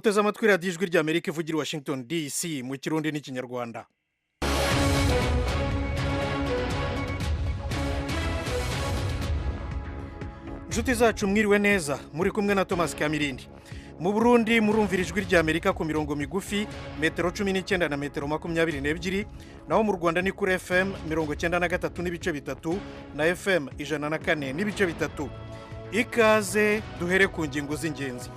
Muteze amatwi radiyo Ijwi ry'Amerika ivugira i Washington DC mu Kirundi n'Ikinyarwanda. Inshuti zacu, mwiriwe neza. Muri kumwe na Thomas Kamirindi. Mu Burundi murumvira Ijwi ry'Amerika ku mirongo migufi, metero 19 na metero 22. Naho mu Rwanda ni kuri FM 93.3 na FM 104.3. Ikaze. Duhere ku ngingo z'ingenzi.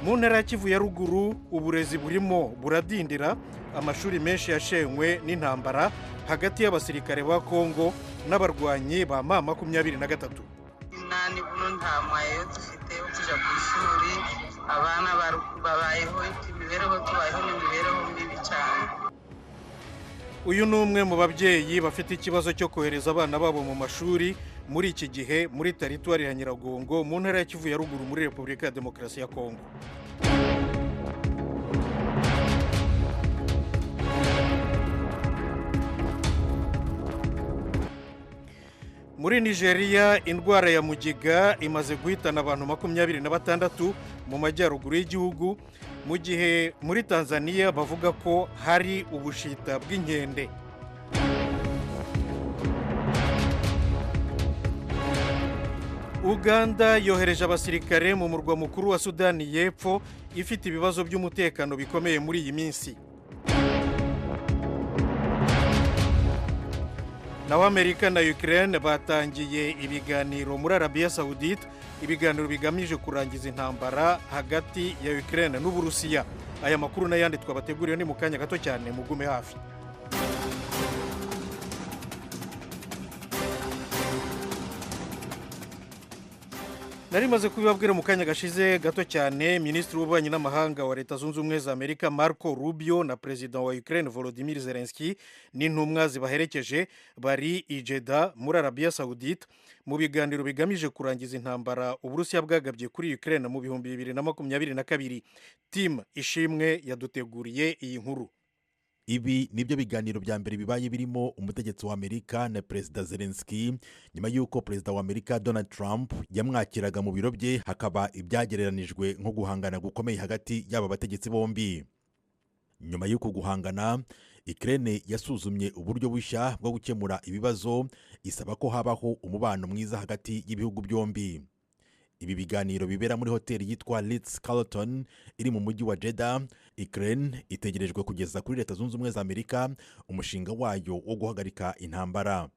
Mu ntara ya Kivu ya Ruguru, uburezi burimo buradindira. Amashuri menshi yashenywe n'intambara hagati y'abasirikare ba Kongo n'abarwanyi ba M23. Nani buno nta mayo dufite yo kujya ku ishuri. Abana babayeho, imibereho tubayeho ni imibereho mibi cyane. Uyu ni umwe mu babyeyi bafite ikibazo cyo kohereza abana babo mu mashuri muri iki gihe muri teritwari ya Nyiragongo, mu ntara ya Kivu ya Ruguru, muri Repubulika ya Demokarasi ya Kongo. Muri Nigeria, indwara ya mugiga imaze guhitana abantu 26 mu majyaruguru y'igihugu, mu gihe muri Tanzania bavuga ko hari ubushita bw'inkende. Uganda yohereje abasirikare mu murwa mukuru wa Sudani y'Epfo, ifite ibibazo by'umutekano bikomeye muri iyi minsi. Naho Amerika na Ukraine batangiye ibiganiro muri Arabiya Saudite, ibiganiro bigamije kurangiza intambara hagati ya Ukraine n'Uburusiya. Aya makuru n'ayandi twabateguriye ni mu kanya gato cyane, mugume hafi. Nari maze kubibabwira mu kanya gashize gato cyane. Minisitiri w'ububanyi n'amahanga wa Leta Zunze Ubumwe za Amerika, Marco Rubio, na Perezida wa Ukraine, Volodymyr Zelensky, n'intumwa zibaherekeje bari i Jeddah muri Arabiya Saudite mu biganiro bigamije kurangiza intambara Uburusiya bwagabye kuri Ukraine mu 2022. Tim Ishimwe yaduteguriye iyi nkuru. Ibi nibyo biganiro bya mbere bibaye birimo umutegetsi wa Amerika na Perezida Zelensky nyuma y'uko Perezida wa Amerika Donald Trump yamwakiraga mu biro bye, hakaba ibyagereranijwe nko guhangana gukomeye hagati y'aba bategetsi bombi. Nyuma y'uko guhangana, Ukraine yasuzumye uburyo bushya bwo gukemura ibibazo, isaba ko habaho umubano mwiza hagati y'ibihugu byombi. Ibi biganiro bibera muri hoteli yitwa Ritz Carlton iri mu mujyi wa Jeddah. Ukraine itegerejwe kugeza kuri Leta Zunze Ubumwe za Amerika umushinga wayo wo guhagarika intambara.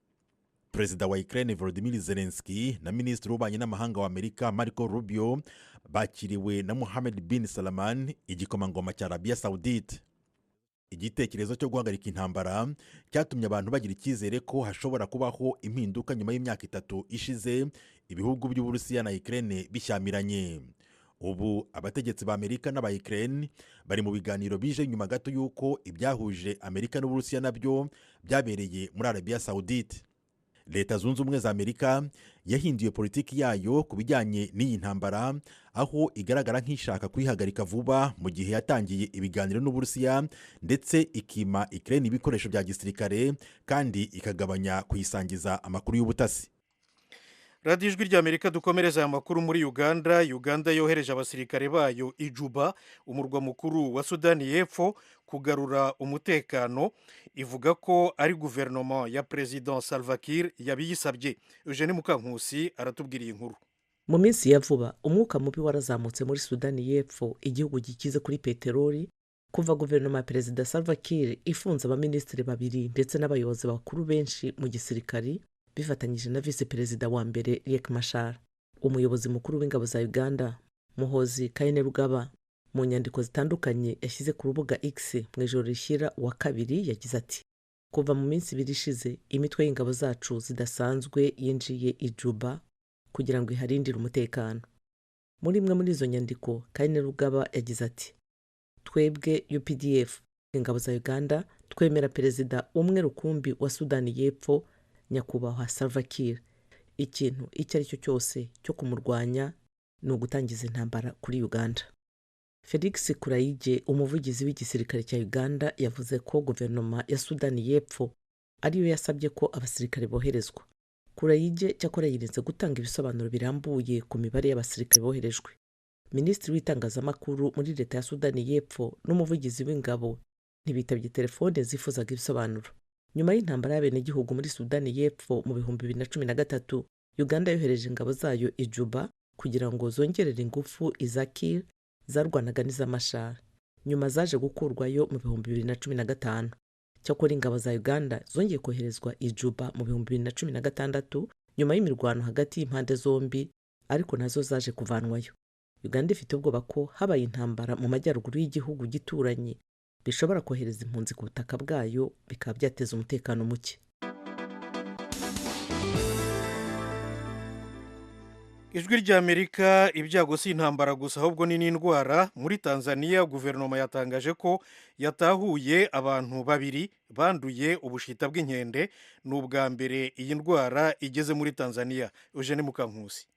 Perezida wa Ukraine Volodymyr Zelensky na Minisitiri w'ububanyi n'amahanga wa Amerika Marco Rubio bakiriwe na Mohammed bin Salman, igikomangoma cya Arabia Saudite. Igitekerezo cyo guhagarika intambara cyatumye abantu bagira icyizere ko hashobora kubaho impinduka nyuma y'imyaka 3 ishize ibihugu by'Uburusiya na Ukraine bishyamiranye. Ubu abategetsi ba Amerika n'aba Ukraine bari mu biganiro bije nyuma gato y'uko ibyahuje Amerika n'Uburusiya nabyo byabereye muri Arabia Saudite. Leta Zunze Ubumwe za Amerika yahinduye politiki yayo ku bijyanye n'iyi ntambara, aho igaragara nk'ishaka kuyihagarika vuba mu gihe yatangiye ibiganiro n'Uburusiya, ndetse ikima Ukraine ibikoresho bya gisirikare kandi ikagabanya kuyisangiza amakuru y'ubutasi. Radiyo Ijwi ry'Amerika. Dukomereza aya makuru muri Uganda. Uganda yohereje abasirikare bayo i Juba, umurwa mukuru wa Sudani y'Epfo, kugarura umutekano. Ivuga ko ari guverinoma ya Perezida Salva Kiir yabiyisabye. Eugene Mukankusi aratubwira iyi nkuru. Mu minsi ya vuba, umwuka mubi warazamutse muri Sudani y'Epfo, igihugu gikize kuri peteroli, kuva guverinoma ya Perezida Salva Kiir ifunze abaminisitiri babiri ndetse n'abayobozi bakuru benshi mu gisirikari, bifatanyije na visi perezida wa mbere Riek Machar. Umuyobozi mukuru w'ingabo za Uganda, Muhozi Kainerugaba, mu nyandiko zitandukanye yashyize ku rubuga X mu ijoro rishyira uwa kabiri, yagize ati: "Kuva mu minsi 2 ishize, imitwe y'ingabo zacu zidasanzwe yinjiye i Juba kugira ngo iharindire umutekano." Muri imwe muri izo nyandiko, Kainerugaba yagize ati: "Twebwe UPDF, ingabo za Uganda, twemera perezida umwe rukumbi wa Sudani y'Epfo, Nyakubahwa Salva Kiir. Ikintu icyo ari cyo cyose cyo kumurwanya ni ugutangiza intambara kuri Uganda." Felix Kurayige, umuvugizi w'igisirikare cya Uganda, yavuze ko guverinoma ya Sudani y'Epfo ariyo yasabye ko abasirikare boherezwa. Kurayige cyakora yirinze gutanga ibisobanuro birambuye ku mibare y'abasirikare boherejwe. Minisitiri w'itangazamakuru muri leta ya Sudani y'Epfo n'umuvugizi w'ingabo ntibitabye telefone zifuzaga ibisobanuro. Nyuma y'intambara y'abenegihugu muri Sudani y'Epfo mu 2013, Uganda yohereje ingabo zayo i Juba kugira ngo zongerere ingufu iza Kiir zarwanaga n'iza Machar. Nyuma zaje gukurwayo mu 2015. Cyakora ingabo za Uganda zongeye koherezwa i Juba mu 2016 nyuma y'imirwano hagati y'impande zombi, ariko nazo zaje kuvanwayo. Uganda ifite ubwoba ko habaye intambara mu majyaruguru y'igihugu gituranye bishobora kohereza impunzi ku butaka bwayo, bikaba byateza umutekano muke. Ijwi ry'Amerika. Ibyago si intambara gusa, ahubwo ni n'indwara. Muri Tanzania, guverinoma yatangaje ko yatahuye abantu babiri banduye ubushita bw'inkende. Ni ubwa mbere iyi ndwara igeze muri Tanzania. Eugene Mukankusi.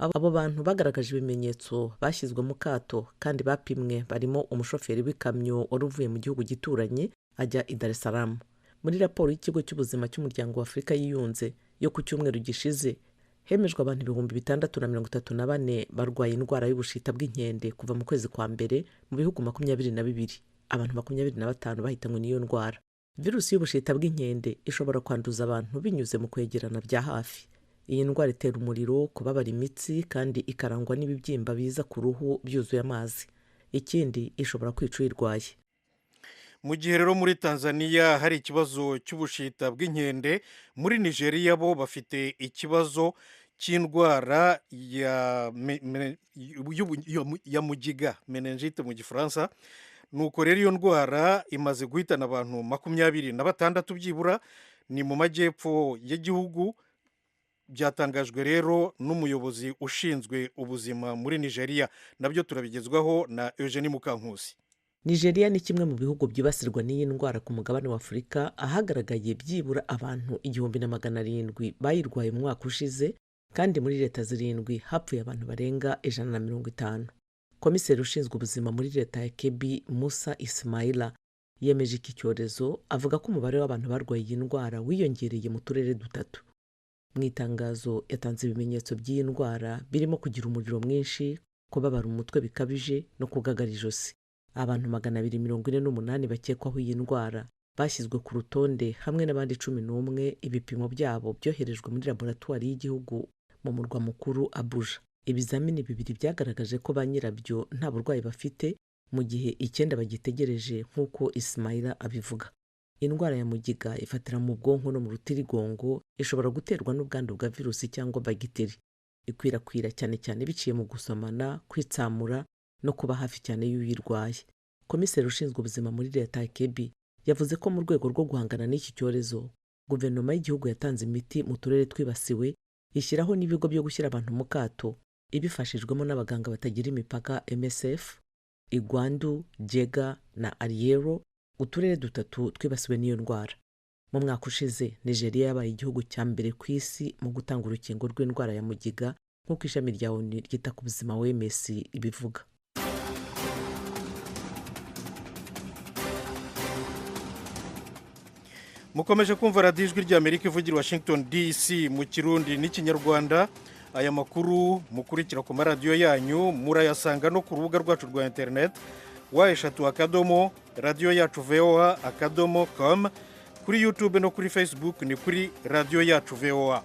Abo bantu bagaragaje ibimenyetso bashyizwe mu kato kandi bapimwe, barimo umushoferi w'ikamyo wari uvuye mu gihugu gituranye ajya i Dar es Salaam. Muri raporo y'ikigo cy'ubuzima cy'umuryango wa Afurika yiyunze yo ku cyumweru gishize, hemejwe abantu 6034 barwaye indwara y'ubushita bw'inkende kuva mu kwezi kwa mbere mu bihugu 22. Abantu 25 bahitanywe n'iyo ndwara. Virusi y'ubushita bw'inkende ishobora kwanduza abantu binyuze mu kwegerana bya hafi. Iyi ndwara itera umuriro, kubabara imitsi, kandi ikarangwa n'ibibyimba biza ku ruhu byuzuye amazi. Ikindi, ishobora kwica uyirwaye. Mu gihe rero muri Tanzania hari ikibazo cy'ubushita bw'inkende, muri Nigeria bo bafite ikibazo cy'indwara ya mugiga, méningite mu Gifaransa. Nuko rero iyo ndwara imaze guhitana abantu 26 byibura, ni mu majyepfo y'igihugu. Byatangajwe rero n'umuyobozi ushinzwe ubuzima muri Nigeria. Nabyo turabigezwaho na Eugenie Mukankusi. Nigeria ni kimwe mu bihugu byibasirwa n'iyi ndwara ku mugabane wa Afurika, ahagaragaye byibura abantu 1700 bayirwaye mu mwaka ushize, kandi muri leta zirindwi hapfuye abantu barenga 150. Komiseri ushinzwe ubuzima muri leta ya Kebbi, Musa Ismaila, yemeje iki cyorezo, avuga ko umubare w'abantu barwaye iyi ndwara wiyongereye mu turere dutatu. Mu itangazo yatanze ibimenyetso by'iyi ndwara birimo kugira umuriro mwinshi, kubabara umutwe bikabije no kugagara ijosi. Abantu 248 bakekwaho iyi ndwara bashyizwe ku rutonde hamwe n'abandi 11. Ibipimo byabo byoherejwe muri laboratwari y'igihugu mu murwa mukuru Abuja. Ibizamini bibiri byagaragaje ko ba nyirabyo nta burwayi bafite, mu gihe icyenda bagitegereje, nk'uko Ismaila abivuga. Indwara ya mugiga ifatira mu bwonko no mu rutirigongo, ishobora guterwa n'ubwandu bwa virusi cyangwa bagiteri. Ikwirakwira cyane cyane biciye mu gusomana, kwitsamura no kuba hafi cyane y'uyirwaye. Komiseri ushinzwe ubuzima muri leta ya Kebbi yavuze ko mu rwego rwo guhangana n'iki cyorezo, guverinoma y'igihugu yatanze imiti mu turere twibasiwe, ishyiraho n'ibigo byo gushyira abantu mu kato, ibifashijwemo n'abaganga batagira imipaka MSF i Gwandu, Jega na Aliero, uturere dutatu twibasiwe n'iyo ndwara. Mu mwaka ushize, Nigeria yabaye igihugu cya mbere ku isi mu gutanga urukingo rw'indwara ya mugiga, nk'uko ishami rya ONU ryita ku buzima OMS ibivuga. Mukomeje kumva radiyo Ijwi ry'Amerika ivugira Washington DC mu Kirundi n'Ikinyarwanda. Aya makuru mukurikira ku maradiyo yanyu murayasanga no ku rubuga rwacu rwa interineti, www.radiyoyacuvoa.com. Kuri YouTube no kuri Facebook ni kuri Radiyo Yacu VOA.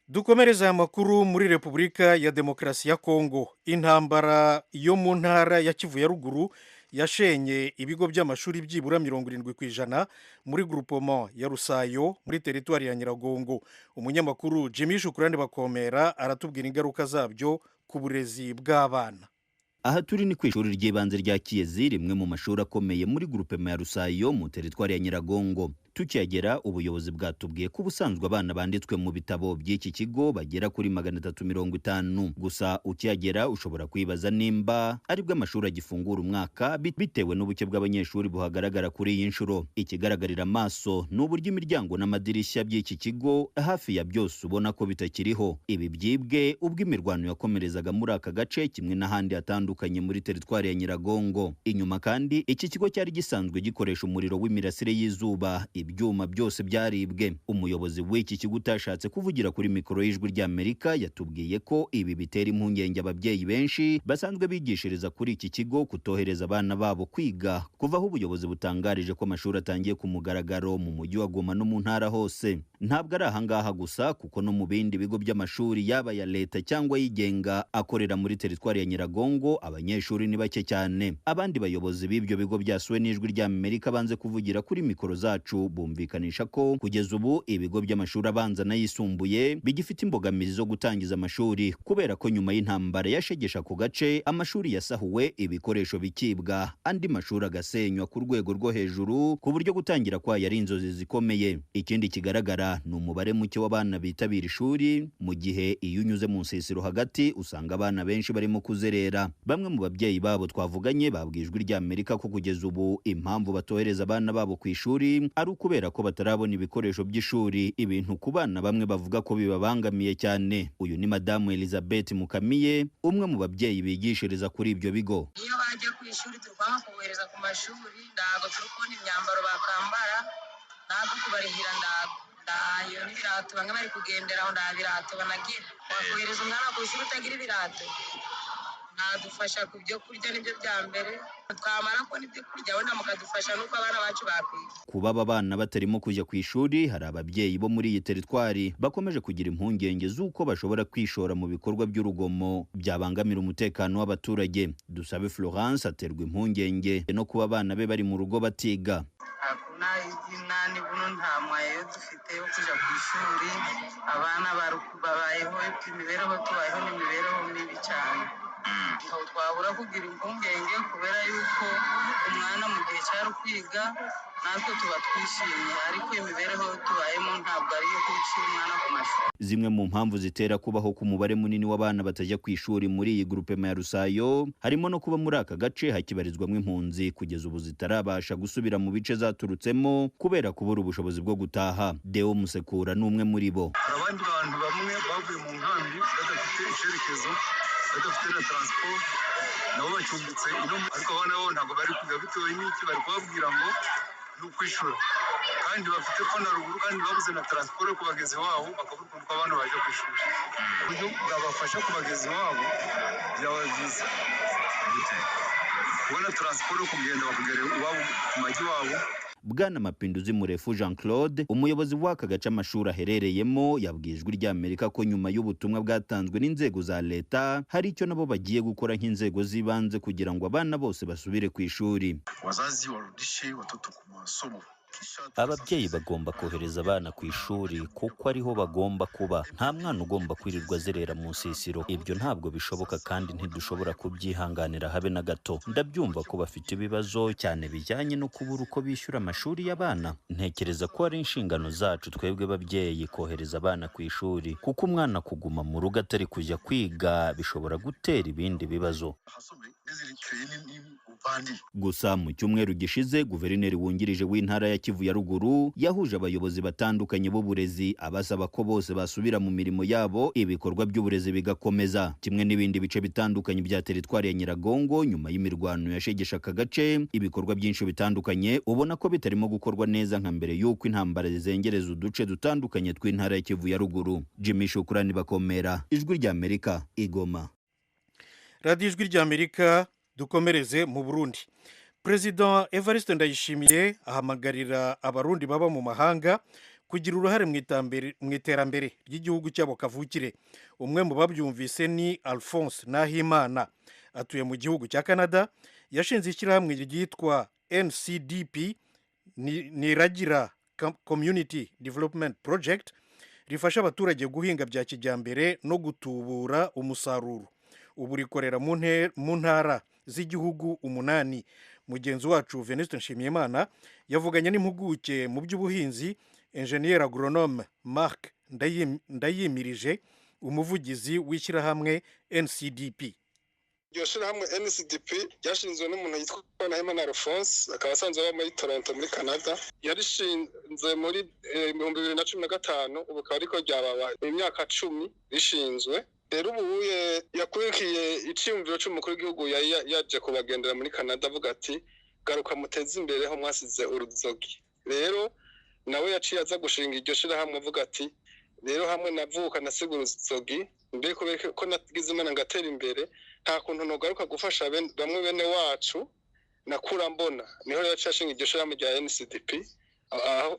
Dukomereza aya makuru muri Repubulika ya Demokarasi ya Kongo. Intambara yo mu ntara ya Kivu ya Ruguru yashenye ibigo by'amashuri byibura 70% muri groupement ya Rusayo muri teritwari ya Nyiragongo. Umunyamakuru Jimmy Shukurani Bakomera aratubwira ingaruka zabyo ku burezi bw'abana. Aha turi ni ku ishuri ry'ibanze rya Kiyezi, rimwe mu mashuri akomeye muri groupement ya Rusayo mu teritwari ya Nyiragongo. Tukihagera, ubuyobozi bwatubwiye ko ubusanzwe abana banditswe mu bitabo by'iki kigo bagera kuri 350. Gusa ukihagera ushobora kwibaza nimba aribwo amashuri agifungura umwaka, bitewe n'ubuke bw'abanyeshuri buhagaragara kuri iyi nshuro. Ikigaragarira amaso ni uburyo imiryango n'amadirishya by'iki kigo hafi ya byose ubona ko bitakiriho. Ibi byibwe ubwo imirwano yakomerezaga muri aka gace kimwe n'ahandi hatandukanye muri teritwari ya Nyiragongo. Inyuma kandi, iki kigo cyari gisanzwe gikoresha umuriro w'imirasire y'izuba, ibyuma byose byaribwe. Umuyobozi w'iki kigo utashatse kuvugira kuri mikoro y'Ijwi ry'Amerika yatubwiye ko ibi bitera impungenge ababyeyi benshi basanzwe bigishiriza kuri iki kigo kutohereza abana babo kwiga kuva aho ubuyobozi butangarije ko amashuri atangiye ku mugaragaro mu mujyi wa Goma no mu ntara hose. Ntabwo ari ahangaha gusa, kuko no mu bindi bigo by'amashuri, yaba aya leta cyangwa ayigenga, akorera muri teritwari ya Nyiragongo, abanyeshuri ni bake cyane. Abandi bayobozi b'ibyo bigo byasuwe n'Ijwi ry'Amerika banze kuvugira kuri mikoro zacu bumvikanisha ko kugeza ubu ibigo by'amashuri abanza n'ayisumbuye bigifite imbogamizi zo gutangiza amashuri, kubera ko nyuma y'intambara yashegesha ku gace, amashuri yasahuwe, ibikoresho bikibwa, andi mashuri agasenywa ku rwego rwo hejuru, ku buryo gutangira kwayo ari inzozi zikomeye. Ikindi kigaragara ni umubare muke w'abana bitabira ishuri, mu gihe iyo unyuze mu nsisiro hagati usanga abana benshi barimo kuzerera. Bamwe mu babyeyi babo twavuganye babwiye Ijwi ry'Amerika ko kugeza ubu impamvu batohereza abana babo ku ishuri ari ukubera ko batarabona ibikoresho by'ishuri, ibintu ku bana bamwe bavuga ko bibabangamiye cyane. Uyu ni Madamu Elizabeth Mukamiye, umwe mu babyeyi bigishiriza kuri ibyo bigo. Iyo bagiye ku ishuri, turi kwanga kubohereza ku mashuri. Ntabwo turi kubona imyambaro bakambara, ntabwo kubarihira, ntabwo ndayo n'ibirato bamwe bari kugenderaho, nta birato banagira. Wakohereza umwana ku ishuri utagira ibirato? Mwadufasha ku byo kurya, nibyo bya mbere. Twamara kubona ibyo kurya, wenda mukadufasha n'uko abana bacu bakwiga. Kuba aba bana batarimo kujya ku ishuri, hari ababyeyi bo muri iyi teritwari bakomeje kugira impungenge z'uko bashobora kwishora mu bikorwa by'urugomo byabangamira umutekano w'abaturage. Dusabe Florence aterwa impungenge no kuba abana be bari mu rugo batiga. Hakuna nani buno, nta mwayo dufite yo kuja ku ishuri. Abana babayeho, imibereho tubayeho ni imibereho mibi cyane. Ntabwo twabura kugira impungenge, kubera yuko umwana mu gihe cyari kwiga natwe tuba twishimye, ariko imibereho tubayemo ntabwo ari iyo gushyira umwana ku mashuri. Zimwe mu mpamvu zitera kubaho k'umubare munini w'abana batajya ku ishuri muri iyi grupema ya Rusayo harimo no kuba muri aka gace hakibarizwamo impunzi kugeza ubu zitarabasha gusubira mu bice zaturutsemo kubera kubura ubushobozi bwo gutaha. Deo Musekura ni umwe muri bo. Hari abandi bantu bamwe bavuye mu nkambi badafite icyerekezo, badafite na transport, nabo bacumbitse ino, ariko abana bo ntabwo bari kwiga. Bitewe n'iki? Bari kubabwira ngo ni ukwishura, kandi bafite ko na ruguru, kandi babuze na transport yo kubageza iwabo, bakabura ukuntu abana baje ku ishuri. Uburyo bwabafasha kubageza iwabo byaba byiza, kubona transport yo kugenda bakagera iwabo ku magi iwabo. Bwana Mapinduzi Murefu Jean Claude, umuyobozi w'aka gace amashuri aherereyemo, yabwiye Ijwi ry'Amerika ko nyuma y'ubutumwa bwatanzwe n'inzego za leta hari icyo nabo bagiye gukora nk'inzego z'ibanze kugira ngo abana bose basubire ku ishuri. Wazazi warudishe watoto ku masomo. Ababyeyi bagomba kohereza abana ku ishuri kuko ariho bagomba kuba. Nta mwana ugomba kwirirwa azerera mu nsisiro. Ibyo ntabwo bishoboka kandi ntidushobora kubyihanganira habe na gato. Ndabyumva ko bafite ibibazo cyane bijyanye no kubura uko bishyura amashuri y'abana. Ntekereza ko ari inshingano zacu twebwe babyeyi kohereza abana ku ishuri, kuko umwana kuguma mu rugo atari kujya kwiga bishobora gutera ibindi bibazo. Gusa mu cyumweru gishize, guverineri wungirije w'intara ya Kivu ya Ruguru yahuje abayobozi batandukanye b'uburezi, abasaba ko bose basubira mu mirimo yabo, ibikorwa by'uburezi bigakomeza. Kimwe n'ibindi bice bitandukanye bya teritwari ya Nyiragongo, nyuma y'imirwano yashegesha aka gace, ibikorwa byinshi bitandukanye ubona ko bitarimo gukorwa neza nka mbere y'uko intambara zizengereza uduce dutandukanye tw'intara ya Kivu ya Ruguru. Jimmy Shukurani Bakomera, Ijwi ry'Amerika, Igoma. Radiyo Ijwi ry'Amerika. Dukomereze mu Burundi. Perezida Evariste Ndayishimiye ahamagarira Abarundi baba mu mahanga kugira uruhare mu iterambere ry'igihugu cyabo kavukire. Umwe mu babyumvise ni Alphonse Nahimana, atuye mu gihugu cya Canada. Yashinze ishyirahamwe ryitwa NCDP, Niragira Community Development Project, rifasha abaturage guhinga bya kijyambere no gutubura umusaruro. Ubu rikorera mu ntara z'igihugu umunani. Mugenzi wacu Venuste Nshimiyimana yavuganye n'impuguke mu by'ubuhinzi, enjeniyeri agronome Marc Ndayimirije, umuvugizi w'ishyirahamwe NCDP. Iryo shyirahamwe NCDP ryashinzwe n'umuntu yitwa Nahimana Alphonse, akaba asanzwe aba muri Toronto muri Canada. Yarishinze muri 2015, ubu akaba ariko ryababa imyaka 10 rishinzwe. Rero ubuye yakurikiye iciyumviro c'umukuru w'igihugu yari yaje kubagendera muri Canada, avuga ati: "Garuka muteze imbere ho mwasize uruzogi." Rero nawe yaciye aza gushinga iryo shirahamwe, avuga ati: "Rero hamwe navuka nasiga uruzogi, mbe kubera ko nagize Imana ngatera imbere, nta kuntu nogaruka gufasha bamwe bene wacu nakura mbona." Niho rero yaciye ashinga iryo shirahamwe rya NCDP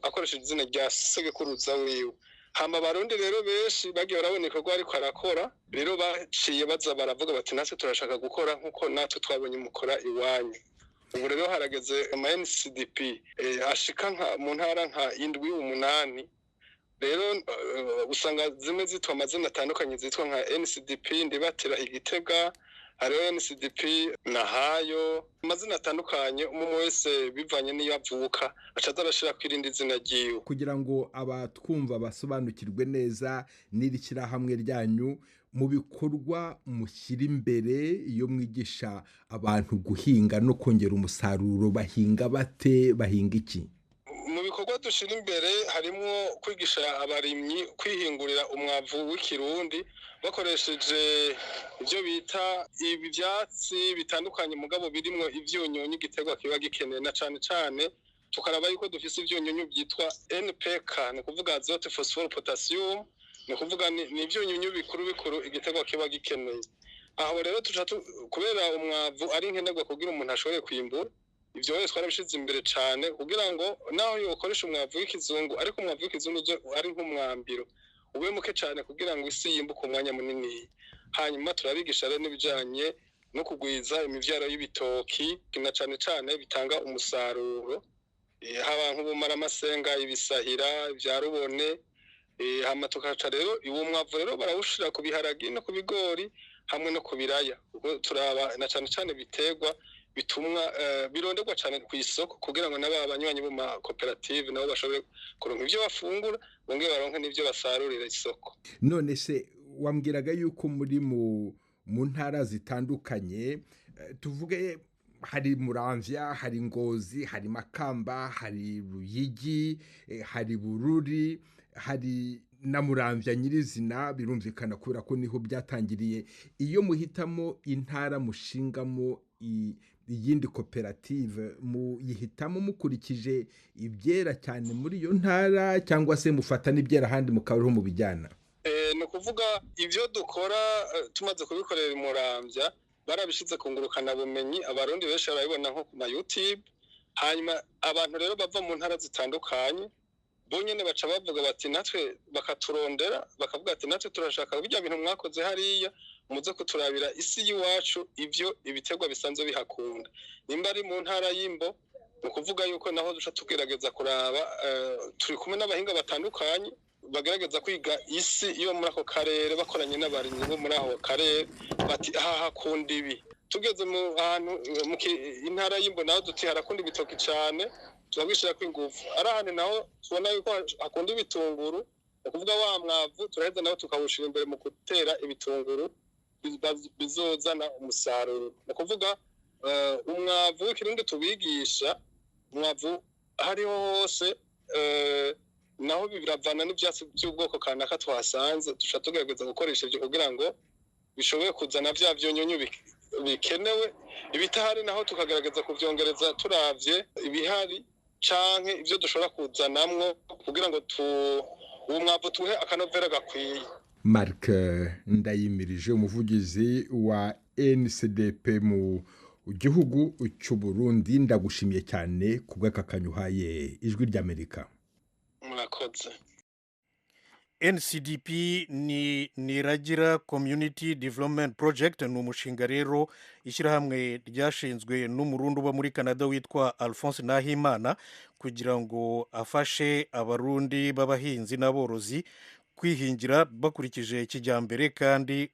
akoresheje izina rya segekuruza wiwe. Hama Abarundi rero benshi bagiye barabona ibikorwa ariko arakora, rero baciye baza baravuga bati: "Natwe turashaka gukora nk'uko natwe twabonye mukora iwanyu." Ubu rero harageze ama NCDP ashika nka mu ntara nka indwi, umunani. Rero usanga zimwe zitwa amazina atandukanye, zitwa nka NCDP Ndibatira Igitega, hariho NCDP Nahayo, amazina atandukanye. Umwe wese bivanye n'iyo avuka aca aza arashirako irindi zina ryiwe. Kugira ngo abatwumva basobanukirwe neza n'iri shyirahamwe ryanyu, mu bikorwa mushyira imbere iyo mwigisha abantu guhinga no kongera umusaruro, bahinga bate? Bahinga iki? Mu bikorwa dushyira imbere harimo kwigisha abarimyi kwihingurira umwavu w'ikirundi bakoresheje ibyo bita ibyatsi bitandukanye, mugabo birimwo ivyunyunyu igiterwa kiba gikeneye, na cane cane tukaraba yuko dufise ivyunyunyu byitwa NPK, ni ukuvuga azote, phosphore, potassium, ni ukuvuga ni ivyunyunyu bikuru bikuru igiterwa kiba gikeneye. Aho rero tuca kubera umwavu ari nkenerwa kugira umuntu ashobore kwimbura, ivyo rero twarabishize imbere cane, kugira ngo naho yokoresha umwavu w'ikizungu, ariko umwavu w'ikizungu uze ari nk'umwambiro ube muke cane kugira ngo isi yimbuke umwanya munini. Hanyuma turabigisha rero n'ibijanye no kugwiza imivyaro y'ibitoki, na cane cane bitanga umusaruro, haba nk'ubumaramasenga, ibisahira, ibya rubone. Hama tukaca rero uwo mwavu rero barawushira ku biharagi no ku bigori hamwe no ku biraya, kuko turaba na cane cane ibiterwa bitumwa bironderwa cane ku isoko, kugira ngo n'aba banywanyi bo ma koperative nabo bashobore kuronka ivyo bafungura, bongere baronke n'ivyo basarurira isoko. None se wambwiraga yuko muri mu ntara zitandukanye, tuvuge hari Muramvya, hari Ngozi, hari Makamba, hari Ruyigi, hari Bururi, hari na Muramvya nyirizina, birumvikana kubera ko niho byatangiriye. Iyo muhitamo intara mushingamo iyindi koperative, muyihitamo mukurikije ibyera cyane muri iyo ntara, cyangwa se mufata n'ibyera ahandi mukaba ariho mubijyana? Ni ukuvuga ibyo dukora tumaze kubikorera i Muramvya, barabishize ku ngurukanabumenyi, Abarundi benshi barabibona nko ku ma YouTube. Hanyuma abantu rero bava mu ntara zitandukanye bo nyene baca bavuga bati natwe, bakaturondera bakavuga ati: "Natwe turashaka bijya bintu mwakoze hariya, muze kuturabira isi y'iwacu ivyo ibiterwa bisanzwe bihakunda." Nimba ari mu ntara y'Imbo, ni ukuvuga yuko naho duca tugerageza kuraba, turi kumwe n'abahinga batandukanye bagerageza kwiga isi yo muri ako karere, bakoranye n'abarimyi bo muri ako karere, bati: "Aha hakunda ibi." Tugeze mu hantu mu intara y'Imbo naho duti: "Harakunda ibitoki cane," turabishirako ingufu. Ari ahantu naho tubona yuko hakunda ibitunguru, ni ukuvuga wa mwavu turaheza naho tukawushira imbere mu gutera ibitunguru bizozana umusaruro. Ni ukuvuga umwavu w'ikirundi tubigisha, umwavu hariho hose, naho biravana n'ivyatsi by'ubwoko kanaka twasanze, duca tugerageza gukoresha ivyo kugira ngo bishobore kuzana vya vyunyunyu bikenewe. Ibitahari naho tukagerageza kuvyongereza turavye ibihari canke ivyo dushobora kuzanamwo, kugira ngo uwo mwavu tuhe akanovera gakwiye. Marc Ndayimirije, umuvugizi wa NCDP mu gihugu cy'u Burundi, ndagushimiye cyane ku bw'aka uhaye Ijwi ry'Amerika. Murakoze. NCDP ni Niragira Community Development Project. Ni umushinga rero, ishyirahamwe ryashinzwe n'Umurundi uba muri Canada witwa Alphonse Nahimana, kugira ngo afashe Abarundi b'abahinzi n'aborozi. Kwihingira bakurikije kijyambere kandi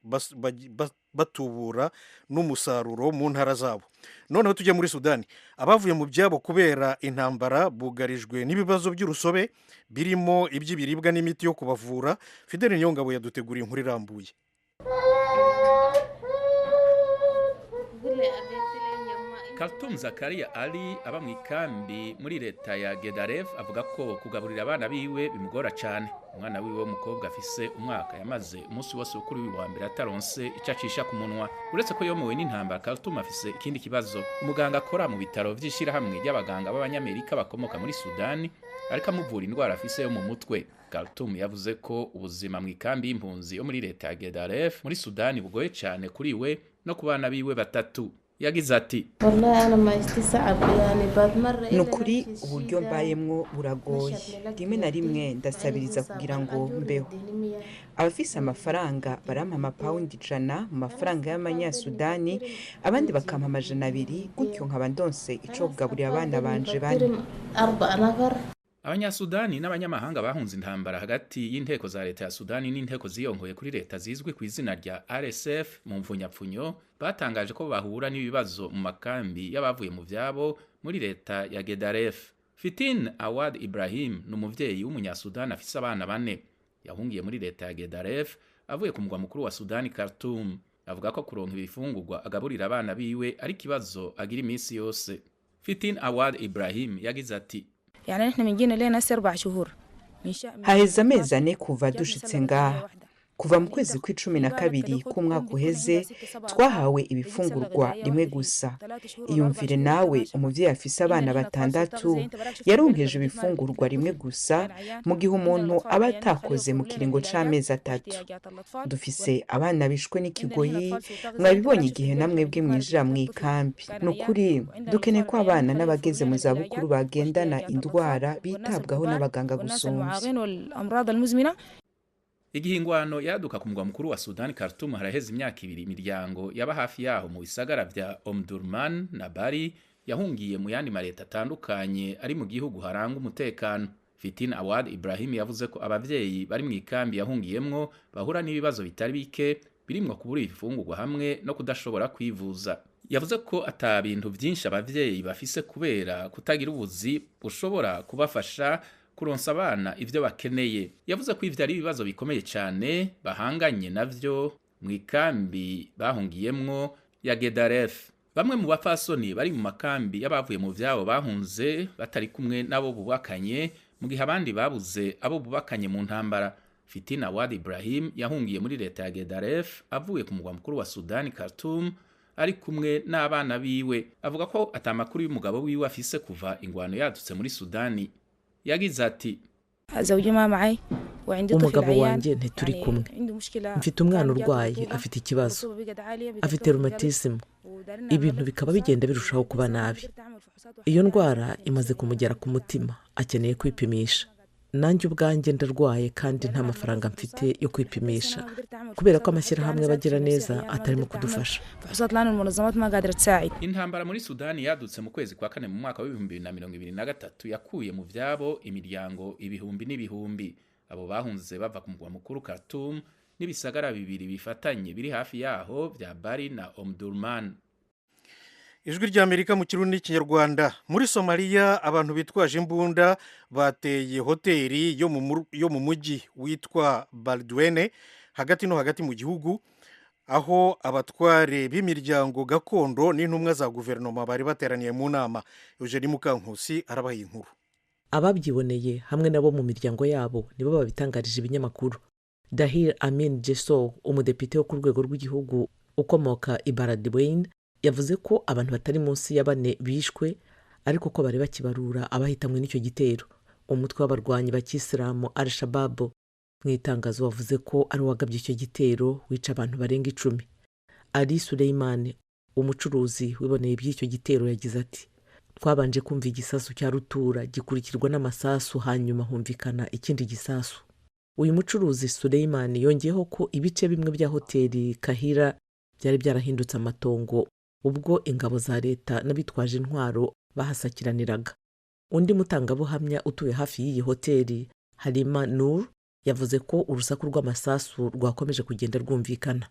batubura n'umusaruro mu ntara zabo. Noneho tujya muri Sudani. Abavuye mu byabo kubera intambara bugarijwe n'ibibazo by'urusobe, birimo iby'ibiribwa n'imiti yo kubavura. Fideli Niyongabo yaduteguriye inkuru irambuye. Kaltum Zakaria Ali aba mu ikambi muri leta ya Gedaref avuga ko kugaburira abana biwe bimugora cyane. Umwana wiwe w'umukobwa afise umwaka yamaze umunsi wose kuri uyu wa mbere ataronse icyo acisha ku munwa. Uretse ko yomowe n'intambara, Kaltum afise ikindi kibazo. Umuganga akora mu bitaro vy'ishirahamwe ry'abaganga b'Abanyamerika bakomoka muri Sudani ariko amuvura indwara afise yo mu mutwe. Kaltum yavuze ko ubuzima mu ikambi y'impunzi yo muri leta ya Gedaref muri Sudani bugoye cyane kuri we no ku bana biwe batatu. Yagize ati: Ni ukuri uburyo mbayemwo buragoye. Rimwe na rimwe ndasabiriza kugira ngo mbeho. Abafise amafaranga barampa amapawundi 100 mu mafaranga y'amanyasudani, abandi bakampa 200, gutyo nkaba ndonse ico kugaburira abana banje bane. Abanyasudani n'abanyamahanga bahunze intambara hagati y'inteko za leta ya Sudani n'inteko ziyongoye kuri leta zizwi ku izina rya RSF mu mvunyapfunyo batangaje ko bahura n'ibibazo mu makambi y'abavuye mu vyabo muri leta ya Gedaref. Fitin Awad Ibrahim ni umuvyeyi w'umunyasudani afise abana bane. Yahungiye muri leta ya Gedaref avuye ku mugwa mukuru wa Sudani, Khartoum. Avuga ko kuronka ibifungurwa agaburira abana biwe ari ikibazo agira iminsi yose. Fitin Awad Ibrahim yagize ati: Haheze amezi 4 kuva dushitse ngaha. Kuva mu kwezi kwa 12 k'umwaka uheze twahawe ibifungurwa rimwe gusa. Iyumvire nawe, umuvyeyi afise abana 6 yaronkeje ibifungurwa rimwe gusa, mu gihe umuntu aba atakoze mu kiringo c'amezi 3. Dufise abana bishwe n'ikigoyi, mwabibonye igihe namwebwe mwinjira mu ikambi. Ni ukuri dukeneye ko abana n'abageze mu zabukuru bagendana indwara bitabwaho n'abaganga gusumvya. Igihingwano yaduka ku mugwa mukuru wa Sudani, Khartoum, haraheze imyaka 2. Imiryango yaba hafi yaho mu bisagara vya Omdurman na Bari yahungiye mu yandi mareta atandukanye ari mu gihugu haranga umutekano. Fitin Awad Ibrahim yavuze ko abavyeyi bari mu ikambi yahungiyemwo bahura n'ibibazo bitari bike, birimwo kubura ibifungurwa hamwe no kudashobora kwivuza. Yavuze ko ata bintu vyinshi abavyeyi bafise kubera kutagira ubuzi bushobora kubafasha kuronsa abana ivyo bakeneye. Yavuze ko ivyo ari ibibazo bikomeye cyane bahanganye navyo mu ikambi bahungiyemwo ya Gedaref. Bamwe mu bapfasoni bari mu makambi y'abavuye mu vyabo bahunze batari kumwe nabo bubakanye, mu gihe abandi babuze abo bubakanye mu ntambara. Fitina Awad Ibrahim yahungiye muri leta ya Gedaref avuye ku mugwa mukuru wa Sudani, Khartoum, ari kumwe n'abana biwe. Avuga ko atamakuru y'umugabo wiwe afise kuva ingwano yadutse muri Sudani. Yagize ati: Umugabo wanjye ntituri kumwe, mfite umwana urwaye, afite ikibazo, afite rhumatism, ibintu bikaba bigenda birushaho kuba nabi. Iyo ndwara imaze kumugera ku mutima, akeneye kwipimisha. Nanjye ubwanjye ndarwaye kandi nta mafaranga mfite yo kwipimisha kubera ko amashyirahamwe abagira neza atarimo kudufasha. Intambara muri Sudani yadutse mu kwezi kwa kane mu mwaka wa 2023 yakuye mu vyabo imiryango ibihumbi n'ibihumbi. Abo bahunze bava ku mugwa mukuru Khartoum n'ibisagara bibiri bifatanye biri hafi yaho vya Bari na Omdurman. Ijwi ry'Amerika mu Kirundi n'Ikinyarwanda. Muri Somaliya abantu bitwaje imbunda bateye hoteli yo mu mujyi witwa Baldwene hagati no hagati mu gihugu, aho abatware b'imiryango gakondo n'intumwa za guverinoma bari bateraniye mu nama. Eugenie Mukankusi arabaha inkuru. Ababyiboneye hamwe nabo mu miryango yabo nibo babitangarije ibinyamakuru. Dahir Amin Jeso, umudepite wo ku rwego rw'igihugu ukomoka i Baradweyne, yavuze ko abantu batari munsi ya 4 bishwe, ariko ko bari bakibarura abahitamwe n'icyo gitero. Umutwe w'abarwanyi ba Kisilamu Al-Shabaab mu itangazo wavuze ko ari wagabye icyo gitero wica abantu barenga 10. Ali Suleiman, umucuruzi wiboneye iby'icyo gitero, yagize ati: twabanje kumva igisasu cya rutura gikurikirwa n'amasasu, hanyuma humvikana ikindi gisasu. Uyu mucuruzi Suleiman yongeyeho ko ibice bimwe bya hoteli Kahira byari byarahindutse amatongo ubwo ingabo za leta n'abitwaje intwaro bahasakiraniraga. Undi mutangabuhamya utuye hafi y'iyi hoteli, Halima Nur, Yavuze ko urusaku rw'amasasu rwakomeje kugenda rwumvikana.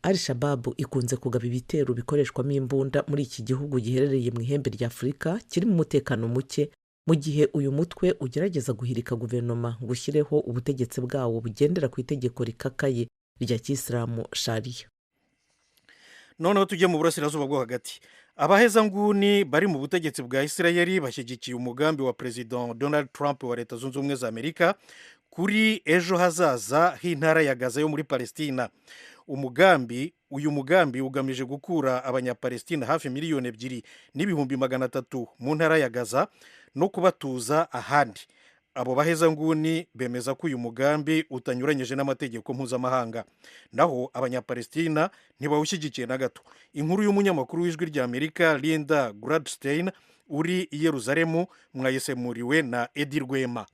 Al Shababu ikunze kugaba ibitero bikoreshwamo imbunda muri iki gihugu giherereye mu ihembe rya Afurika kirimo umutekano muke, mu gihe uyu mutwe ugerageza guhirika guverinoma ngo ushyireho ubutegetsi bwawo bugendera ku itegeko rikakaye rya kisilamu, Sharia. Noneho tujye mu Burasirazuba bwo Hagati. Abahezanguni bari mu butegetsi bwa Isirayeli bashyigikiye umugambi wa Perezida Donald Trump wa Leta Zunze Ubumwe za Amerika kuri ejo hazaza h'intara ya Gaza yo muri Palestina. Uyu mugambi ugamije gukura Abanyapalestina hafi 2,300,000 mu ntara ya Gaza no kubatuza ahandi. Abo bahezanguni bemeza ko uyu mugambi utanyuranyije n'amategeko mpuzamahanga, naho Abanyapalestina ntibawushyigikiye na gato. Inkuru y'umunyamakuru w'Ijwi ry'Amerika Linda Gradstein uri i Yeruzalemu mwayisemuriwe na Edi Rwema.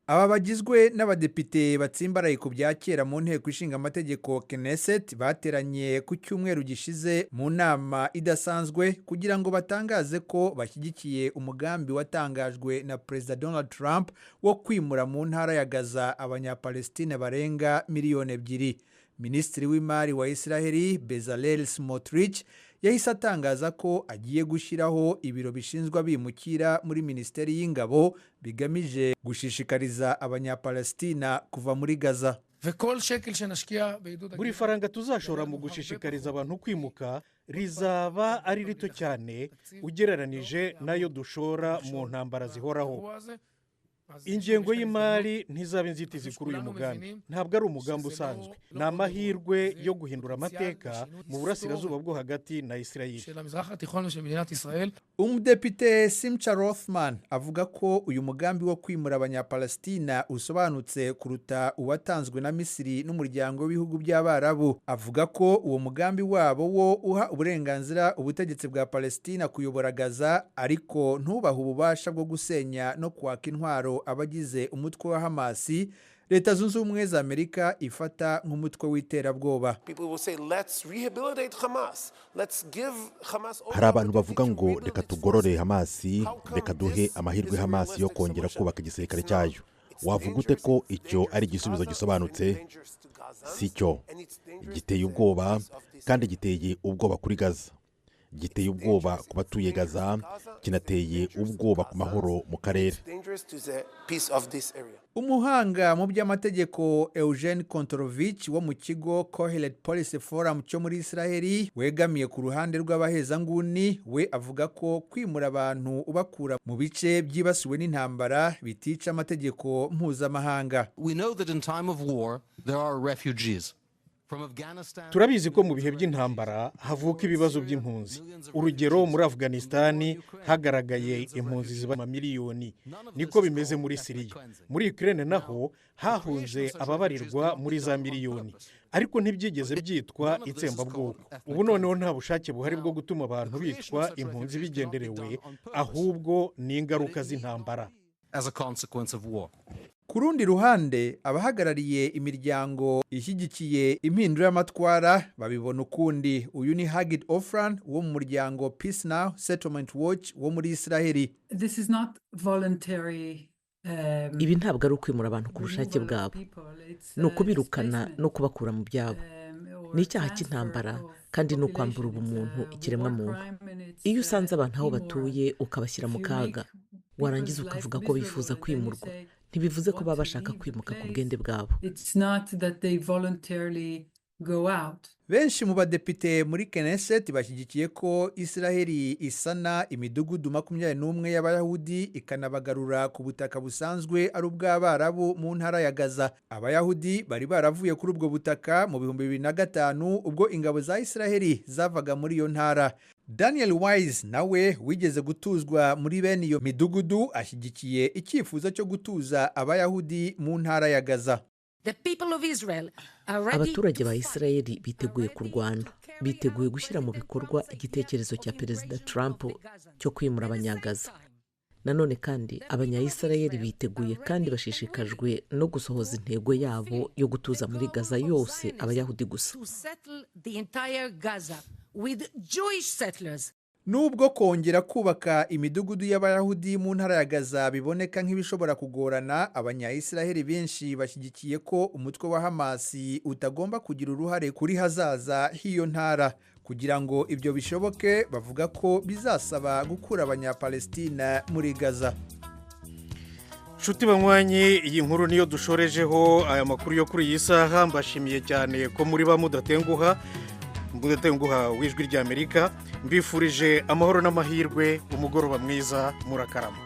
Aba bagizwe n'abadepite batsimbaraye ku bya kera mu Nteko Ishinga Amategeko, Knesset, bateranye ku cyumweru gishize mu nama idasanzwe kugira ngo batangaze ko bashyigikiye umugambi watangajwe na Perezida Donald Trump wo kwimura mu ntara ya Gaza Abanyapalestine barenga 2 miliyoni. Minisitiri w'Imari wa Israheli Bezalel Smotrich yahise atangaza ko agiye gushyiraho ibiro bishinzwe abimukira muri Minisiteri y'Ingabo, bigamije gushishikariza Abanyapalestina kuva muri Gaza. Buri faranga tuzashora mu gushishikariza abantu kwimuka rizaba ari rito cyane ugereranije n'ayo dushora mu ntambara zihoraho. Ingengo y'imari ntizaba inzitizi kuri uyu mugambi. Ntabwo ari umugambi usanzwe, ni amahirwe yo guhindura amateka mu Burasirazuba bwo Hagati na Isirayeli. Umudepite Simcha Rothman avuga ko uyu mugambi wo kwimura Abanyapalestina usobanutse kuruta uwatanzwe na Misiri n'Umuryango w'Ibihugu by'Abarabu. Avuga ko uwo mugambi wabo wo uha uburenganzira ubutegetsi bwa Palestina kuyobora Gaza, ariko ntubahe ububasha bwo gusenya no kwaka intwaro abagize umutwe wa Hamasi, Leta Zunze Ubumwe za Amerika ifata nk'umutwe w'iterabwoba. Hari abantu bavuga ngo: "Reka tugorore Hamasi, reka duhe amahirwe Hamasi yo kongera kubaka igisirikare cyayo." Wavuga ute ko icyo ari igisubizo gisobanutse? Si cyo. Giteye ubwoba, kandi giteye ubwoba kuri Gaza, giteye ubwoba ku batuye Gaza, kinateye ubwoba ku mahoro mu karere. Umuhanga mu by'amategeko Eugene Kontorovich wo mu kigo Kohelet Policy Forum cyo muri Israheli, wegamiye ku ruhande rw'abahezanguni, we avuga ko kwimura abantu ubakura mu bice byibasiwe n'intambara bitica amategeko mpuzamahanga. We know that in time of war there are refugees. From Afghanistan, Turabizi ko mu bihe by'intambara havuka ibibazo by'impunzi. Urugero, muri Afganisitani hagaragaye impunzi ziba amamiliyoni, niko bimeze muri Siriya. Muri Ukraine naho hahunze ababarirwa muri za miliyoni, ariko ntibyigeze byitwa itsembabwoko. Ubu noneho nta bushake buhari bwo gutuma abantu bitwa impunzi bigenderewe, ahubwo ni ingaruka z'intambara. as a consequence of war. Ku rundi ruhande, abahagarariye imiryango ishyigikiye impinduramatwara babibona ukundi. Uyu ni Hagit Ofran wo mu muryango Peace Now Settlement Watch wo muri Israheli. This is not voluntary. Ibi ntabwo ari ukwimura abantu ku bushake bwabo, ni ukubirukana no kubakura mu byabo. Ni icyaha cy'intambara kandi ni ukwambura ubumuntu ikiremwamuntu. Iyo usanze abantu aho batuye ukabashyira mu kaga, warangiza ukavuga ko bifuza kwimurwa, ntibivuze ko baba bashaka kwimuka ku bwende bwabo. It's not that they voluntarily go out. Benshi mu badepite muri Knesset bashyigikiye ko Israheli isana imidugudu 21 y'Abayahudi, ikanabagarura ku butaka busanzwe ari ubw'Abarabu mu ntara ya Gaza. Abayahudi bari baravuye kuri ubwo butaka mu 2005, ubwo ingabo za Israheli zavaga muri iyo ntara. Daniel Wise nawe wigeze gutuzwa muri bene iyo midugudu ashyigikiye icyifuzo cyo gutuza Abayahudi mu ntara ya Gaza. Abaturage ba Isirayeli biteguye kurwana, biteguye gushyira mu bikorwa igitekerezo cya Perezida Trump cyo kwimura Abanyagaza. Nanone kandi Abanyayisirayeli biteguye kandi bashishikajwe no gusohoza intego yabo yo gutuza muri Gaza yose Abayahudi gusa. Nubwo kongera kubaka imidugudu y'Abayahudi mu ntara ya Gaza biboneka nk'ibishobora kugorana, Abanyayisiraheli benshi bashyigikiye ko umutwe wa Hamasi utagomba kugira uruhare kuri hazaza h'iyo ntara. Kugira ngo ibyo bishoboke, bavuga ko bizasaba gukura Abanyapalestina muri Gaza. Nshuti banywanyi, iyi nkuru niyo dushorejeho aya makuru yo kuri iyi saha. Mbashimiye cyane ko muri ba mudatenguha w'Ijwi ry'Amerika. Mbifurije amahoro n'amahirwe, umugoroba mwiza, murakarama.